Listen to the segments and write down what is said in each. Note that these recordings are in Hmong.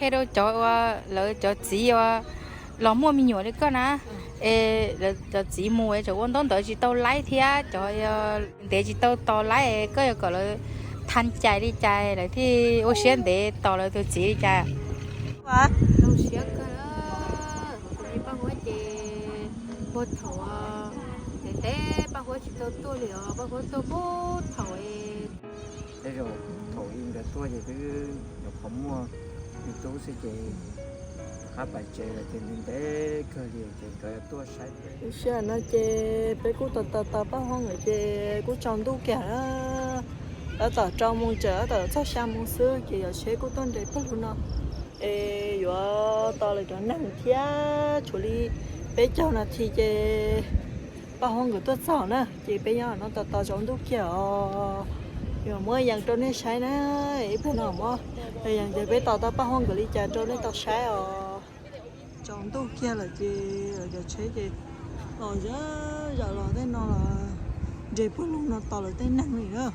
Qhia rau cov uas lawv cov txiv uas los muaj me nyuam li koj na, es lawv cov txiv mus es tseem ua ntaub ntawv tsis tau laib thiab cov ntev tsis tau tos laib, koj yuav kom lawv tha cai li cas lawv thiaj ua siab ntev tos lawv tus txiv li cas? Zoo siab kawg, kuv li Paj Huab ces puag thaum ntev ntev Paj Huab tsis tau tuaj li os, Paj Huab tuaj puag thaum es Tej zaum thaum i nkawd tuaj ces twb nyuam qhuav muaj ib tub xwb ces rov qab pais tsev lawm ces ntev ntev kawg li ces nkawd tuaj saib peb. Lub sij hawm no ces peb kuj tos tos tos Paj Huab nkawd ces kuj tsaus ntuj kiag na. Tab tom rau moos tawm tab tom txog xya moos xwb ces yog tsheb kuj tuaj nres pawg lug no es yuav tos lawv cov neeg thiab tshuav li peb caug nas this ces Paj Huab nkawd tuaj txog na ces peb nyob no tos tos tsaus ntuj kiag os. Yuav muab yees rau nej saib na, ib pliag no muab yees tias peb tos tau Paj Huab nkawd li cas rau nej tau saib os. Tsaus ntuj kiag lawm ces lawv cov tsheb ces los zom zaws los tej no los nres pawg lug no tos lawv tej neeg li na.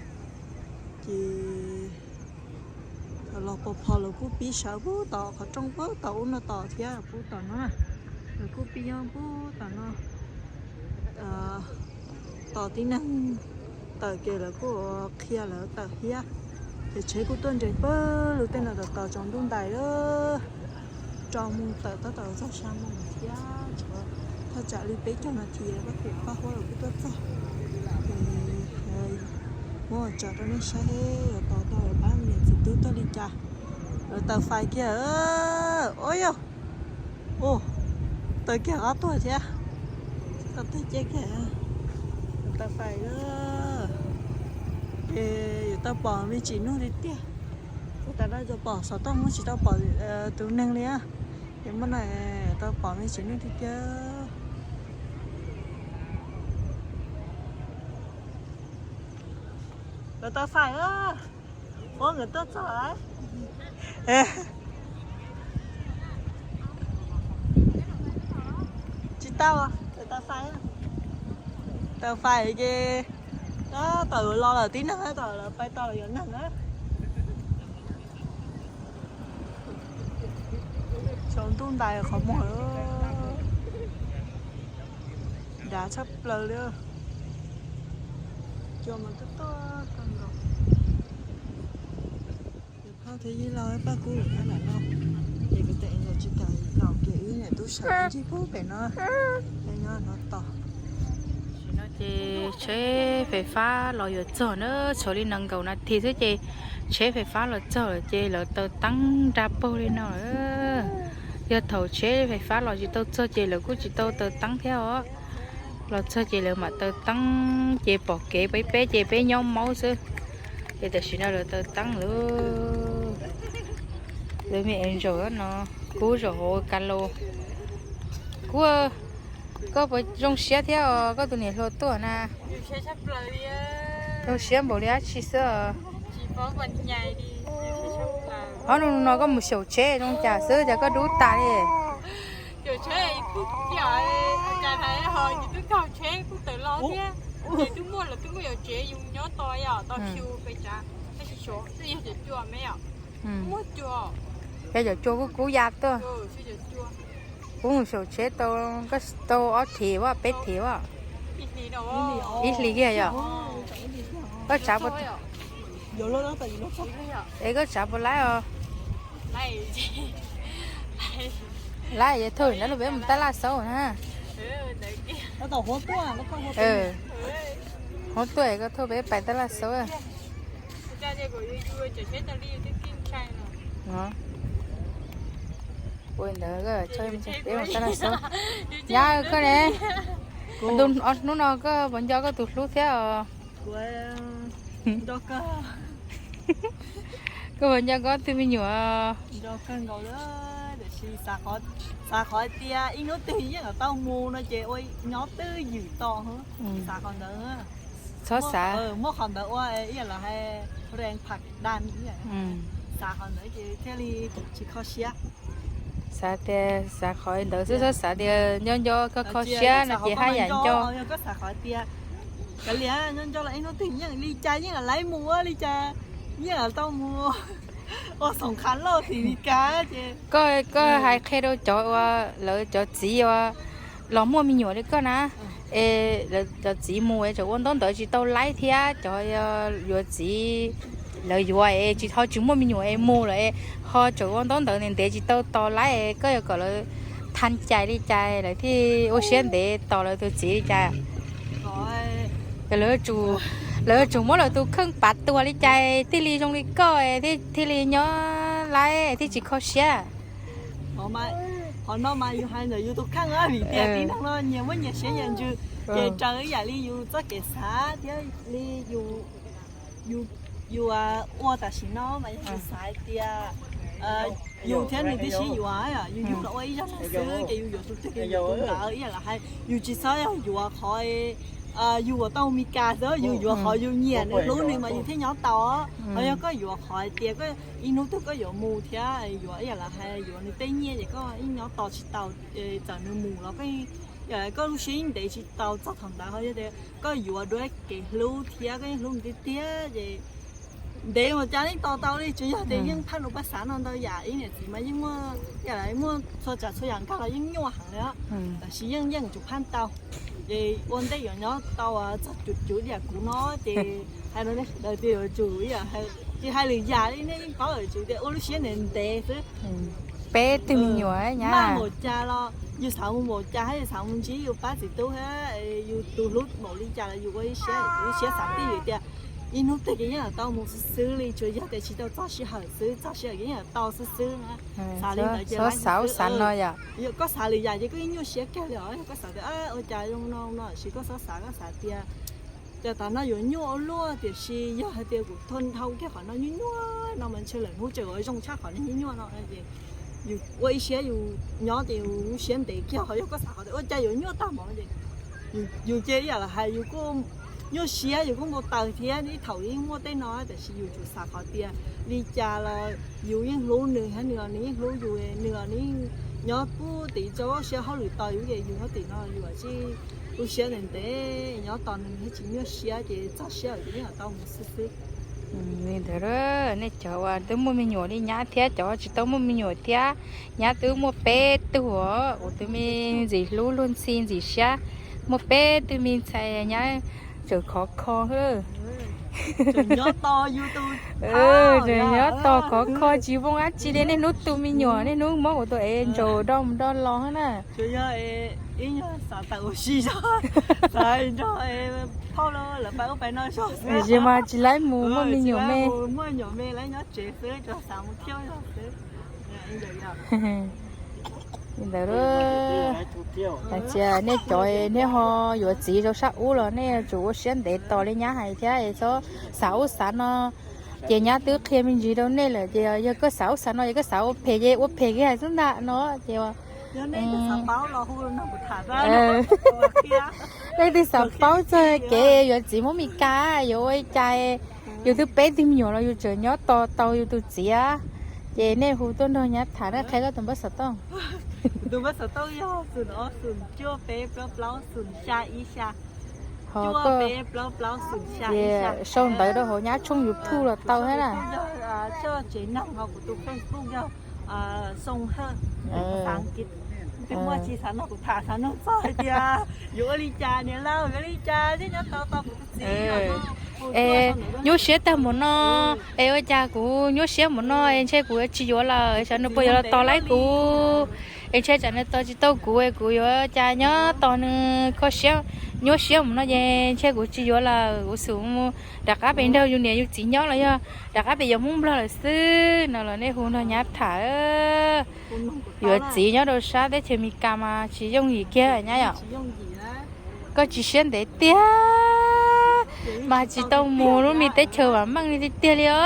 Ces los pos phos lawv kuj pib sawv pub tom qhov rooj pub tom ub no tos thiab pub tom no na. Lawv kuj pib nyob pub tom no tos tib neeg tawm ces lawv kuj qhia lawv tawm thiab. Ces tsheb kuj tuaj nres pawg lug tej no tos tos tsaus ntuj ntais lawm. Rau moos tawm tab tom txog xya moos thiab, thaj tsam li peb caug nas this Paj Huab los kuj tuaj txog. Ces muab tso rau nej saib, yuav tos tau lawv pab niam txiv tub tuaj li cas. Lawv taws fais kiag, ua yog, ua, taws kiag qab tuag thiab. Tau teg cia kiag, lawv taws fais lawm. Ces yuav tau pom me tsis nug tiag tiag. Ua tas no yuav pom xov tooj muab tsis tau pom tus neeg li. Ces muab no tau pom me tsis nug tiag tiag. Lawv taws fais, Huab nkawd tuaj txog lawm. Tsis tau, lawv taws fais, taws fais ces tab tom los lawm tib neeg, tab tom lawv pais tau lawm yuav neeg na. Tsaus ntuj ntais qhov muag lawm, dav tshaj plaws li. Cua mas tuaj tuaj kawg nkaus. Phauj thiab Yij Lauj pab kuv nyob nram no, ces kuv tes nkawd tsis kam los ces wb niam tub sawv ncig pub pem no, nyob no tos. Tam sim no ces tsheb fais fab los yuav txog na, tshuav li nees nkaum nas this xwb ces tsheb fais fab los txog lawm ces lawv taws teeb nra paug li no. Yog thaum tsheb fais fab los tsis tau txog ces lawv kuj tsis tau taws teeb thiab os. Los txog ces lawv mam taws teeb ces pom kev peb peb ces peb nyob maub xwb. Ces tam sim no lawv taws teeb lawm. Lawv me es zaum no, Kub zaum hauv ka lo. Kub, koj puas zoo siab thiab os, koj tus niam hluas tuaj na? Zoo siab npaum li dab tsi xwb os. Ob hnub no koj mus xyaum tsheb zoo cas xwb cas koj dub tas li? Peb cov cua kub kub ya tuaj. Kub mus xyaum tsheb tau, tau ob thim as, peb thim as. Ib hlis kiag yom. Koj tsav, es koj tsav puas laib os? Laib, yog thauj ntawd los peb mus tab laj xaub na. Huab tuaj es koj thauj peb pais tab laj xaub. Ua ntawd peb mus tab laj xaub. Nyab koj ne, hnub no koj puas nco koj tus hlub thiab os? Koj puas nco koj tug me nyuam? Xav qhov tias ib hnub twg yeej tau mus no ces ua nyob twj ywm to. Xav qhov ntawd. Txhob xav. Muab qhov ntawd ua ib yam li hais rees pham da, xav qhov ntawd ces thiaj li tsis kho siab. Xav tias xav qhov ntawd xwb, txhob xav tias nco nco kho kho siab no ces haj yam nco. Koj xav qhov tias kav liam, nco nco los ib hnub twg yeej li cas yeej laiv mus ua li cas yeej tau mus. Koj hais qhia rau cov uas lawv cov txiv uas los muaj me nyuam li koj na, es lawv cov txiv mus es tseem ua ntaub ntawv tsis tau laib thiab cov yuav txiv lawv yuav es tsis ho tsis muaj me nyuam es mus lawm es ho tseem ua ntaub ntawv ntev ntev tsis tau tos laib es koj yuav kom lawv tha cai li cas lawv thiaj ua siab ntev tos lawv tus txiv li cas? Lawv yuav tsum muab lawv tus kheej pav tuag li cas thiaj li zoo li koj thiaj li nyob laib thiaj tsis kho siab? Qhov no mas yus hais ntawm yus tus kheej vim tias tib neeg no nyias muaj nyias siab nyias ntsws, ces raws ib yam li yus txoj kev xav thiab li yus ua tam sim no mas yog yus xav hais tias yus thiab nws tib si yuav, yus yug los ua ib zaug no xwb ces yus yuav tus twg ces yus tus ntawd ib yam li hais yus tsis txhob yog yuav qhov yus uas tau Mes Kas xwb, yus yuav qhov yus nyiam nws hlub nws mas yus thiaj nyob tau. Ho yog koj yuav qhov hais tias koj ib hnub twg koj yuav mus thiab yuav ib yam li hais yuav nws tej nyiaj ces koj yeej nyob tos tsis tau, txawm nws mus los koj lub siab yeej ntev tsis tau txog thaum ntawd. Ho yog tias koj yuav dua kev hlub thiab koj yeej hlub nws tiag tiag ces ntev mus cas yeej tos tau li. Tsuas yog tias yeej phaj lus paj xav no ntau yam, ib niam txiv mas yeej muaj, muaj txhua tsav txhua yam nkag los yeej nyuaj heev li. Tab sis yeej yeej tsum phaj tau, ces ua ntej yuav nyob tau txog cuv cuv diam kuv no ces hais no tias yuav tsum, tsis hais lwm yam li nej yeej paub lawm, tsum tias ua lub siab ntev ntev xwb. Peb tug me nyuam maj npaum cas los yus xav mus npaum cas thiab yus xav mus ntsib yus pab txiv tub thiab yus tus hlub npaum li cas los yus ua ib siab, ib siab xav tij yus tias ib hnub twg ces yeej yuav tau mus xwb xwb li, tsuas yog tias tsis tau txog sij hawm xwb, txog sij hawm ces yeej yuav tau xwb xwb na. Xav li ntawd ces xav xwb no yom. Koj xav lwm yam ces koj yeej nyuaj siab kiag li os. Yog koj xav tias ua cas zoo no no sis koj txhob xav, koj xav tias cas tas no yuav nyuaj ua luaj, tiam sis yog hais tias kuv thau kiag qhov no nyuaj nyuaj no mas ntshe lwm hnub tseem ua zoo tshaj qhov no nyuaj nyuaj no ces yus ua ib siab yus nyob ces yus lub siab ntev kiag. Ho yog koj xav qhov tias ua cas yuav nyuaj tag npaum no ces yus cia ib yam li hais yus kuj nyuaj siab yus kuj npau taws thiab, ib thaum yeej muaj tej no tab sis yus tsum xav qhov tias li cas los yus yeej hlub nws thiab nws los nws yeej hlub yus, nws los nws yeej nyob pub tim rau siab hauj lwm tos yus ces yus nyob tim no yus tsis lub siab ntev ntev nyob tos nws thiaj tsis nyuaj siab ces txog sij hawm ces yeej yuav tau mus xwb xwb. Li ntawd nej cov uas twb muaj me nyuam li nyab thiab cov tsis tau muaj me nyuam thiab, nyab twb muaj peb tug os, kuv tus me ntxim hlub luag ntxhi ntxim siab, muaj peb tug me ntxhais nyab tseem khov kho. Tseem nyob tos khov kho tsis vooj dab tsi li, niaj hnub tu me nyuam, niaj hnub muab kuv tus ev ntsaum do mus do los na. Tsis mas tsis laib mus muaj me nyuam me. Li ntawd, hais tias nej cov nej ho yuav txiv rau sab ub los nej yuav tsum ua siab ntev tos li nyab hais thiab, txhob xav ub xav no. Ces nyab twb qhia me ntsis rau nej lawm ces yog koj xav ub xav no ces koj xav ua phem ces ua phem kiag hais xwb ntag no ces leej twg xav paub txog kev yuav txiv muab Mes Kas yuav ua li cas, yus twb peb tug me nyuam los yus tseem nyob tos tau yus tus txiv. Ces nej hu tuaj nrog nyab tham na, qhia koj tus npawb xov tooj. Tus npawb xov tooj yog xoom ob xoom cuaj peb plaub plaub xoom xya ib xya. Ho koj sau ntawv rau hauv nyab tshooj YouTube los tau thiab na. Tsev neeg ho kuv tus Facebook yog Soo Hawj, xav kiv, twb muaj tsis xav no kuv tham xav nug txog hais tias yuav ua li cas niam lauj, yuav ua li cas thiaj nyob tau tau kuv tus txiv. Es nyuaj siab tag npaum no, es ua cas kuv nyuaj siab npaum no es ntshe kuv yuav tsis yuav lawm, tsam nws puas yuav los tos laib kuv, es ntshe tsam nws tos tsis tau kuv es kuv yuav cas nyob tos nws kho siab, nyuaj siab npaum no ces ntshe kuv tsis yuav lawm, kuv xum mus rov qab pem nrog yus niam yus txiv nyob los yog rov qab pem yuav Hmoob Nplog lawm xwb no los nej hu nrog nyab tham. Yuav txiv nyob rau sab teb chaws Amelikas mas tsis yooj yim kiag nyab yom. Koj tsis siab ntev tiag mas tsis tau mus lub me teb chaws vam meej li tiag tiag li os.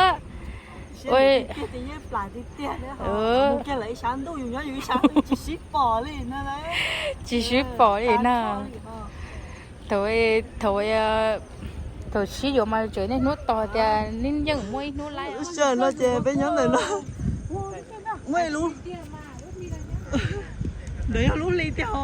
Tsis sib pom li na. Thaum, thaum, thaum sib yuav mas tseem niaj hnub tos tias neb yeej muaj ib hnub laib. Sawm no ces peb nyob ntawm no. Muaj ib lub, ntawd yog lub hli tiag os.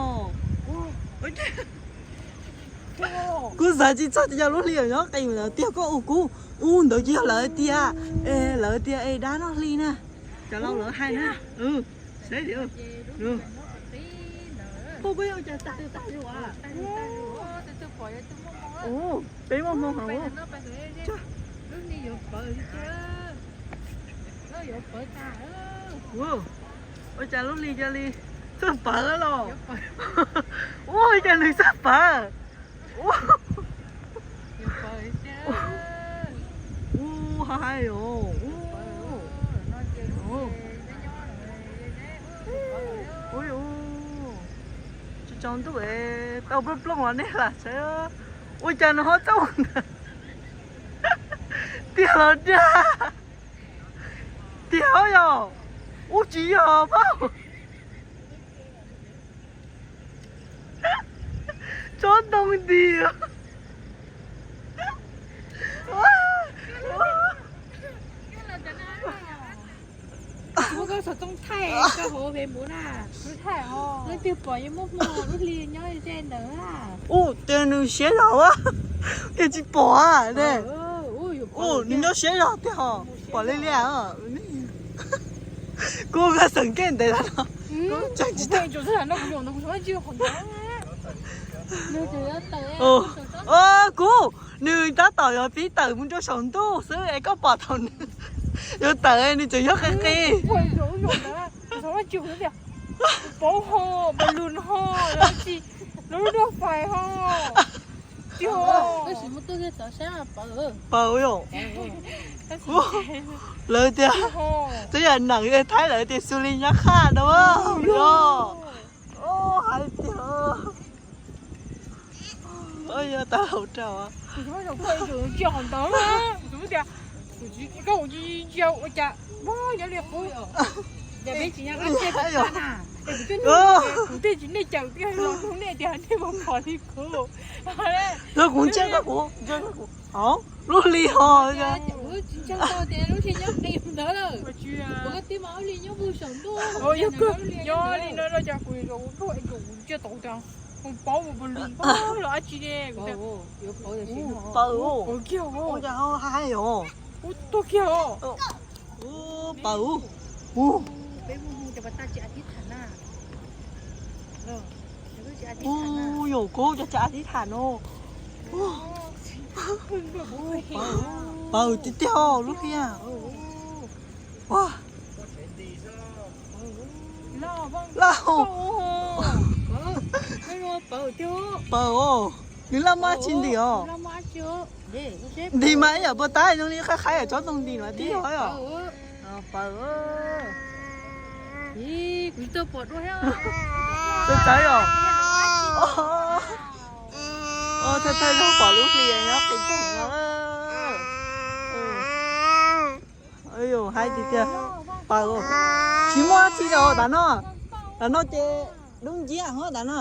Kuv xav tsis txog tias yog lub hli nyob qis ntawd tiag, koj ua kuv. Ub, ntawd ces yog lawv tias, es lawv tias es dab noj hli na. Cov laus lawv hais na. Saib tias, pog, peb ua cas tag tag li as. Peb muaj hmoo heev. Ua cas lub hli cia li txawj pawv los? Ua cas nws txawj pawv? Ub, haib os. Tsaus ntuj es tau plooj plooj los nej lam saib. Ua cas nws ho txawj ua ntawd? Tiag los dag? Tiag yog? Ub, tsis yog pab. Tsob ntoo nti. Muab koj xov tooj thaij koj hauv Facebook na. Leej twg pom yuav muab hmoo lub hli nyob ze ntawd na. Ub, ces nws siab zog a, ces tsis pom ne. Ub, nws nyob siab zog tiag hos, pom li li. Kuv nqa xeem kej ntev lawm no. Kuv, nws tab tom yuav pib tawm mus rau saum ntuj xwb es koj pom thaum nws yuav tawm nws tseem nyob qis qis. Pauv ho, balloon ho, lub lub fais ho. Tiag, pawv yom. Lawv tias, twb yog neeg Thaib lawv tias xws li nyab qhaj no yog. Hais tias, yog tau hauv rau. Kuv tej tsis nej cawm tiag los nej tias nej mam pom li kuv. Kuv ntsia kuv, lub hli ho. Yog li no kuv ntsia tau kuv paub ua pawg lug los dab tsi ne. Pawv, pawv kiag, ua cas ho haib os. Tuag kiag os. Pawv. Peb mus mus cov pas tas tsis a tib tham na. Ub, yog kuv cov tsis a tib tham no. Pawv tiag tiag lub hli. Laj, pawv os, nws laj muaj dab tsi nti os. Nti mas ib yam puas tab zoo li qhaib qhaib tsob ntoo nti no tib yog os. Pawv. Txawv txawv os. Thawj thawj zaug pom lub hli nyob qis qis no. Haib tiag tiag. Pawv, tsis muaj dab tsi rau tas no. Tas no ces dub nciab hov tas no.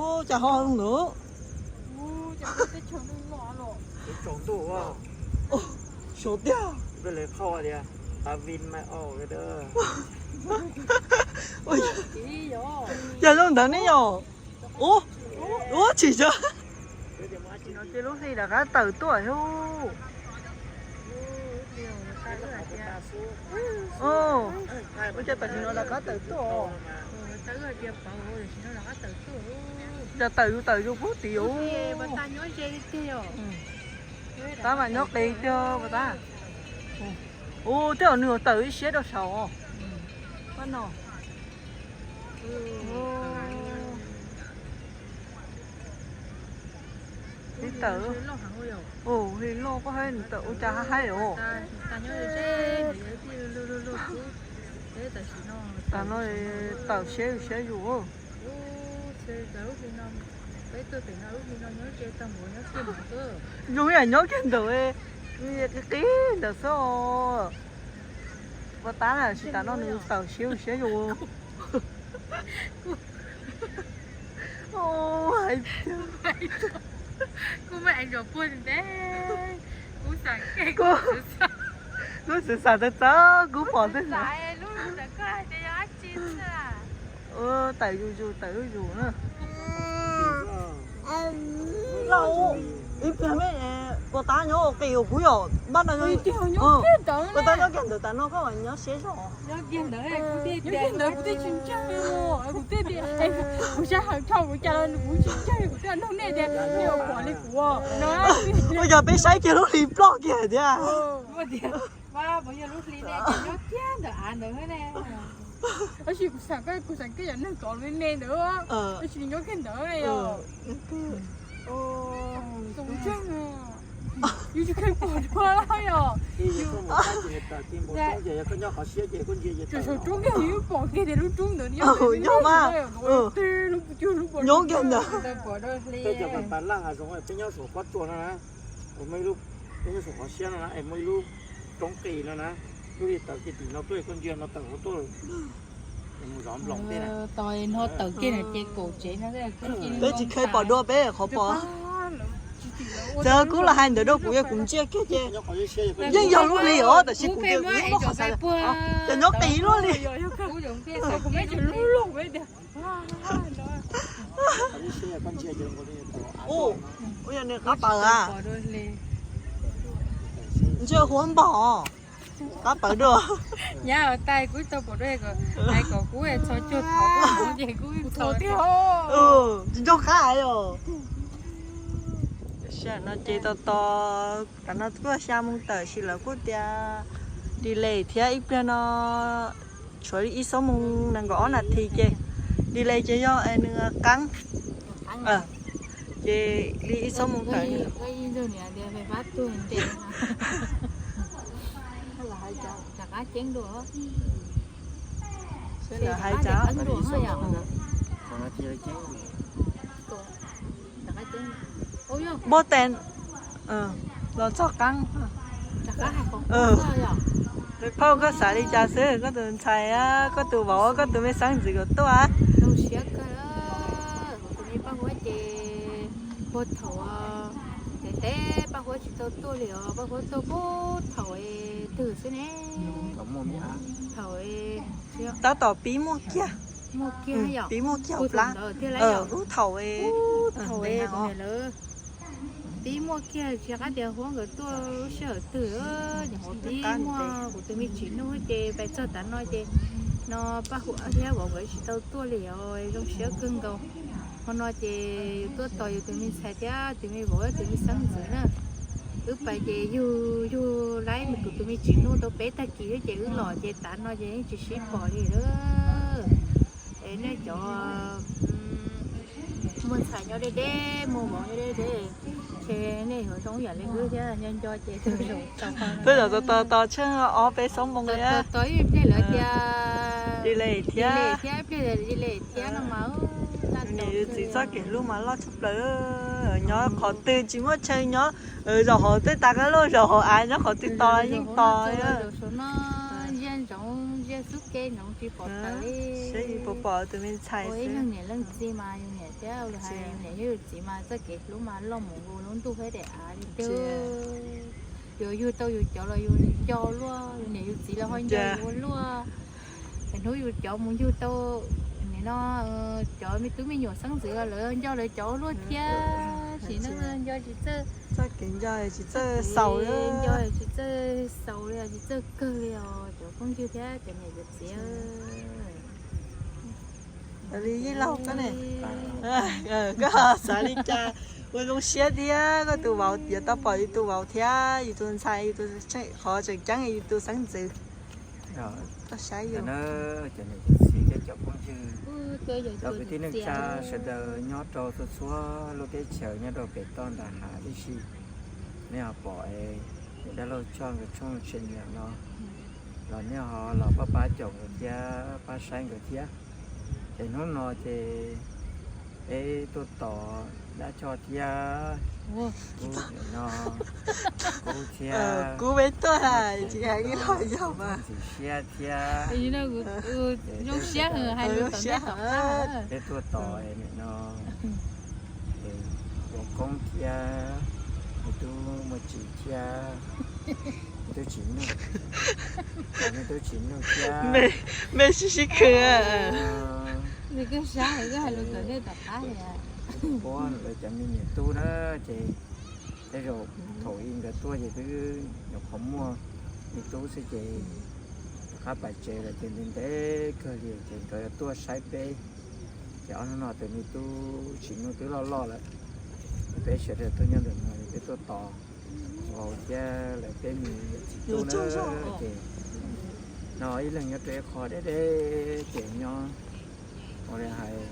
Ub, cas ho zoo ntawd. Saum tiag. Yog zoo ntawd ne yom. Ub, ub, tsis yog. Ces lub hli rov qab tawm tuaj. Ua cas tam sim no rov qab tawm tuaj. Cas tawm yus tawm yus pub tim. Tab mas nyob qis tiag pas tab. Ub, tej zaum nws tawm ib siab rau saud. Pab no. Li tawm. Ub, li loj koj haib nws tawm ua cas haib os. Tas no tawm siab yus siab yus. Zoo yam nyob kiag ntawm, qis qis ntawm xwb os. Pas tab na, tsis tas no nws tawm siab yus siab yus. Kuv xav xav txawv txawv kuv pom tej. Tawm yus yus tawm yus yus na. Ib pliag me Puas tab nyob ua qis kuv yom, npaj no, puas tab nyob kiag ntawd tas no koj nyob siab zog. Nyob kiag ntawd kuv thiaj, kuv thiaj tsis ntseeg, kuv saib heev dhau kuv cas los kuv tsis ntseeg, kuv thiaj nug nej tias nej puas pom li kuv no. Ua cas peb saib kiag lub hli ploj kiag thiab. Puas yog lub hli ne, nyob kiag ntawm av ntawd ne. Tab sis kuv xav, kuv xav kiag cov neeg tod me me ntawd, tab sis nyob kiag ntawd ne yom. Yus tsis kheev pom dua yom. Saum roob kiag yus pom kiag tias lub roob ntawd yog mas, nyob kiag ntawd. Peb cov pas laj hav zoov peb nyob saum pob tsuas no na, peb nyob saum qhov siab no na es muaj ib lub roob qis no na, lub hli tawm kiag tim no tuaj koj ntsia no tawm hauv tuaj mus zov nploos tej na. Tawm kiag no ces kaum tsev no. Peb tsis kheev pom dua peb qhov pom. Txawm kuv los hais ntawd rau kuv, yog kuv ntsia kiag ces yeej yog lub hli os, tab sis kuv tias kuv muab qhov xav tias nyob qis luaj li. Ua yog nws qab pawv a. Ntshe huab npog, qab pawv dua. Nyab tais kuv tau pom dua, hais kom kuv txhos cuag thaum kuv ces kuv txhos tiag. Tsis nco qab yom. No ces tos tos, tam no kuj xya moo tawm sis lawv kuj tias delay thiab, ib pliag no tshuav li ib xuab moos nees nkaum ob nas this ces delay ces yog nws qeeb, ces li ib xuab moos tawm. Seb lawv hais cas. Npoj tes los txog qeeb. Phauj, koj xav li cas xwb, koj tus ntxhais, koj tus vauv, koj tus me xeeb ntxwv kom tuaj? Tus me Paj Huab ces puag thaum, ces teb Paj Huab tsis tau tuaj li os, Paj Huab tuaj puag thaum twg xwb ne? Thaum tab tom pib muaj kiag, muaj kiag, pib muaj kiag plab, lub thaum, thaum lawv pib muaj kiag tsis qab tias Huab nkawd tuaj lub sij hawm twg, nyuam qhuav pib muaj kuv tus me txiv nug ces pais txog tav no ces no Paj Huab thiab vauv nkawd tsis tau tuaj li os, zoo siab kawg nkaus. Hmo no ces yus tuaj tos yus tus me ntxhais thiab tus me vauv tus me xeeb ntxwv na. Wb pais ces yug, yug laib kuv tus me txiv nug tau peb tag kis xwb ces wb los ces tav no ces yeej tsis sib pom li lawm. Es nej cov muaj ntxhais nyob deb deb, muaj vauv nyob deb deb, ces nej yuav zoo yam li wb thiab, nco nco ces tus zoo. Peb zaum tos tos tos tsheej ob peb xuab moos li. Tos ib pliag lawv tias delay thiab, ib pliag delay thiab no mas. Niam yus txiv txoj kev hlub mas loj tshaj plaws. Nyob qhov twg tsis muaj chaw nyob, zaum hauv tej tas kab lauj, zaum hauv av, nyob qhov twg tos los yeej tos. Zaum no ntsia ntsoov, ntsia xub ke ntsoov tsis pom tawm li. Seb yus puas pom tus me ntxhais xwb. Ib leeg niam leej txiv mas yus niam thiab yus niam thiab yus txiv mas txoj kev hlub mas loj mus nkaus lub ntuj thiab daim av li tiag. Yus yug tau yus cov los yus nco luaj, yus niam yus txiv los ho nco yus ua luaj. Hnub yus cov mus yug tau, nim no cov me tub me nyuam xeeb ntxwv los lawv nco lawv cov ua luaj thiab. Sim neej nco tsis txawj, txoj kev nco tsis txawj xaus, nco tsis txawj xaus li, tsis txawj kawg li os cov phooj ywg thiab cov niam cov txiv. Li Yij Laug koj ne, koj xav li cas? Ua zoo siab thiab koj tus vauv, yuav tau pom yus tus vauv thiab yus tus ntxhais, yus tus, qhov tseem ceeb yus tus xeeb ntxwv. Koj saib yus, cov niam cov txiv thiab cov phooj ywg, cov kwv tij neej tsa sawv daws nyob rau txhua txhua lub teb chaws nyob rau pem toj nram hav tib si, nej ho pom es dab laug Choj nkawd tshooj tshem nyiam no los nej ho los pab pab caum nkawd thiab pab saib nkawd thiab. Ces hnub no ces peb tuaj tos dab Choj thiab, kuv no, kuv thiab, kuv peb tuaj tsis hais ib los yog mas ntxim siab thiab. Zoo siab, peb tuaj tos nim no ua koob thiab, nws twb muaj tsis thiab, nws twb tsis nug, nws twb tsis nug thiab. Me sib sib khw. Nws kuj sab, nws kuj hais lus tom ntej tom qab li. Puab lawv cov me nyuam tub na ces Tej zaum thaum i nkawd tuaj ces twb nyuam qhuav muaj me tub xwb ces rov qab pais tsev lawm ces ntev ntev kawg li ces nkawd yuav tuaj saib peb. Ces ob hnub no tus me tub Tsim Nuj twb loj loj lawm, peb sawv daws tuaj nyob ntawm no peb tuaj tos vauv thiab lawv peb me txiv tub na. Ces no ib leeg nyob rau ib qho deb deb ces nyob ua li hais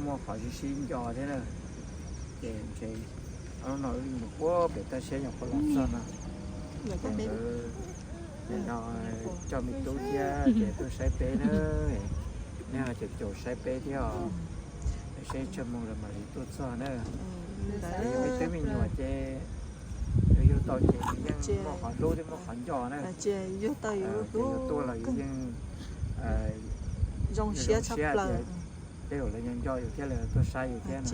muaj qhov sib sib nco thiab na. Ces ntshe ob hnub no wb mus puag pem toj siab nyuam qhuav los txog no, ces nkawd nim no coj me tub thiab ces tuaj saib peb na. Nej ho caum caum saib peb thiab os, seb tsawg moos lawm mam li tuaj txog na. Ces yus me tub me nyuam ces yus yug tau ces yus yeej muaj qhov hlub thiab muaj qhov nco na. Yus tuaj los yus yeej zoo siab tias tej zaum lawv nco nco yus thiab lawv tuaj saib yus thiab no.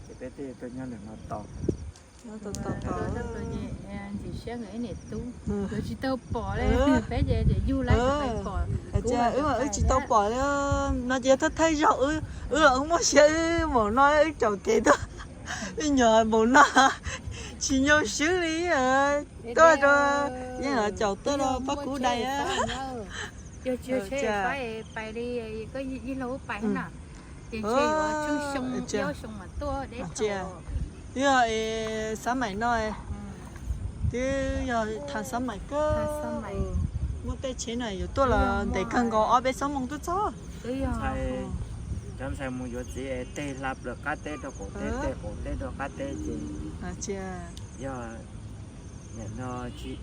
Ces peb thiaj tuaj nyob ntawm no tos. Ntxim siab nkawd ib niam tub, nkawd tsis tau pom li, peb ces yug lawm pom. Wb tsis tau pom li, no ces thawj thawj zaug wb los muaj siab wb maum no wb caum kev tuaj, me nyuam maum no tsis nyoo swb li. Tuaj rau, yeej los caum tuaj rau Paj Kub dai. Yog tsis yog tsheb fab pais li, koj ib leeg pais na, ces ntshe yuav tsheej xyoo, ob xyoo mas tuaj deb thaum. Yog xab maim no, twb yog thaj xab maim kawg, muaj tej tsheb no yuav tuaj los ntev kawg nkaus ob peb xuab moos tuaj txog. Cov ntxhais mus yuav txiv es teg hla plaws qab teb rau qaum teb, teg qaum teb rau qab teb ces yog niam no,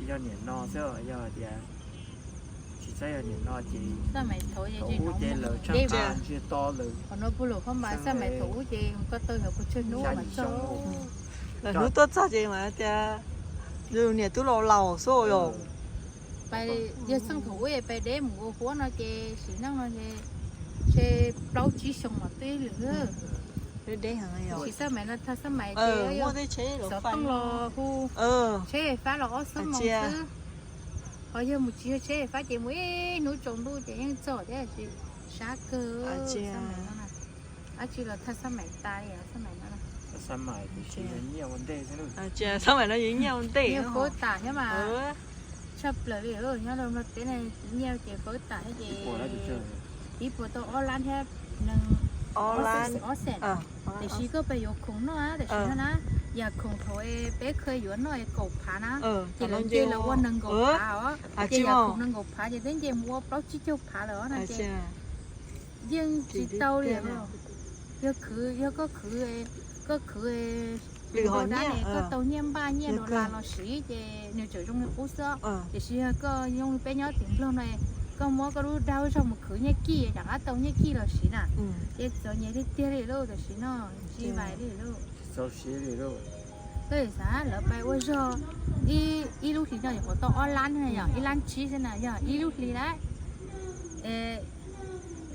yog niam no xwb, yog tias tsis txhob yog niam no ces thaum ub ces lawv tshaj qab ntsiag to lawm. Qhov no puag lawm koj mas xab maim thaum ub ces koj tau yog puas tsawg hnub mas txog. Lawv hnub tuaj txog ces mas tias yus niam tub laus laus xwb yom. Pais yog txheej thaum ub pais deb mus ua huab no ces sim neej no ces ntshe plaub tsib xyoo mas twb lwm. Deb heev. Tab sis xab maim no thaj xab maim ces muaj tej tsheb xov tooj los hu, tsheb fab los ob xuab moos xwb. Ho yog mus tsis yog tsheb fab ces mus ib hnub tsaus ntuj ces yeej txog thiab, sab kawg. Dab tsi los thaj xab maim tas li xab maim no. Xab maim no yus nyiaj ua ntej, nyiaj fawb tas thiab mas. Tshaj plaws li, nyob rau Nplog teb no nyiaj ces fawb tas thiab ces ib puas tau ob lab thiab nees, ob xees. Tiam sis koj pheej yuav khoom noj tab sis no na, yam khoom thaum peb kheev yuav noj kaum phav na, ces lawv nce los ua nees nkaum phav os, ces yam khoom nees nkaum phav ces twb nce mus ua plaub tsib caug phav lawm os no ces yeej tsis tau li. Yog khwv, yog koj khwv, koj khwv lwm hom dab ne koj tau nyiaj npaj nyiaj dollar los siv ces nws tseem zoo li qub xwb. Tiam sis yog koj zoo li peb nyob tim Nplog no, koj muab koj lub dag lub zog mus khwv nyiaj kij rov qab tau nyiaj kij los siv na, ces txom nyem tiag tiag li lauj. Tam sim no tsis vais li lauj. Koj xav lawv pais ua zog ib lub hlis no yuav qhuav tau ob lab, yog ib lab tsib xwb na, yog ib lub hlis lawm.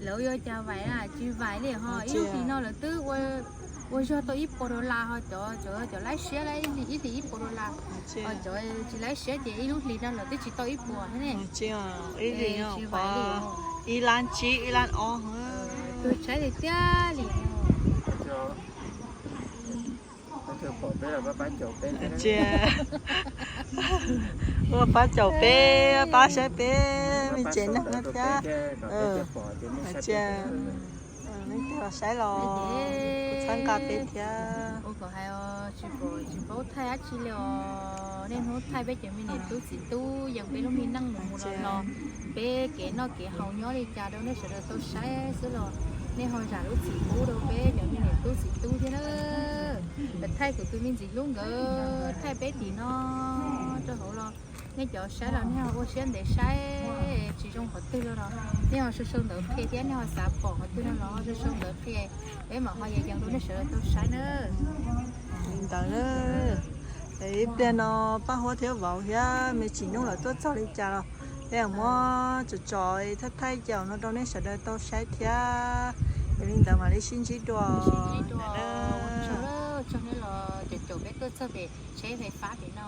Lawv yuav cas vais na, tsis vais li ho. Ib lub hlis no lawv twb ua zog tau ib puas dollar ho, cov, cov laib siab ib hlis ib puas dollar, ho cov tsis laib siab ces ib lub hlis no lawv twb tsis tau ib puas thiab ne. Tsis vais li. Ib lab tsib ib lab ob, tus tshaib li tiag li. Ua pab caum peb, pab saib peb me tsev neeg no thiab. Cia leej twg los saib los txhawb nqa peb thiab. Ua kom hais tsis paub thaij dab tsi li os. Niaj hnub thaij peb cov me niam tub txiv tub yees peb lub me neej mus mus los los, peb kev noj kev haus nyob li cas rau nej sawv daws tau saib xwb los. Nej ho zam lub txim pub rau peb cov me niam tub txiv tub thiab na. Thaij kuv tus me ntxim hlub nkawd thaij peb tim no rau hauv los, nej cov saib los nej ho ua siab ntev saib, tsis zoo qhov twg los los nej ho sau sau ntawv qhia thiab, nej ho xav pom qhov twg no los sau sau ntawv qhia, peb mam ho yees rau nej sawv daws tau saib na. Li ntawd na, ib pliag no Paj Huab thiab vauv thiab me tsis nyuj lawv tuaj txog li cas los peb muab tsom tsom thaij thaij cov no rau nej sawv daws tau saib thiab. Yog li ntawd mam li sib ntsib dua. Tsaug nej los caum caum peb tuaj txog pem tsheb fais fab pem no.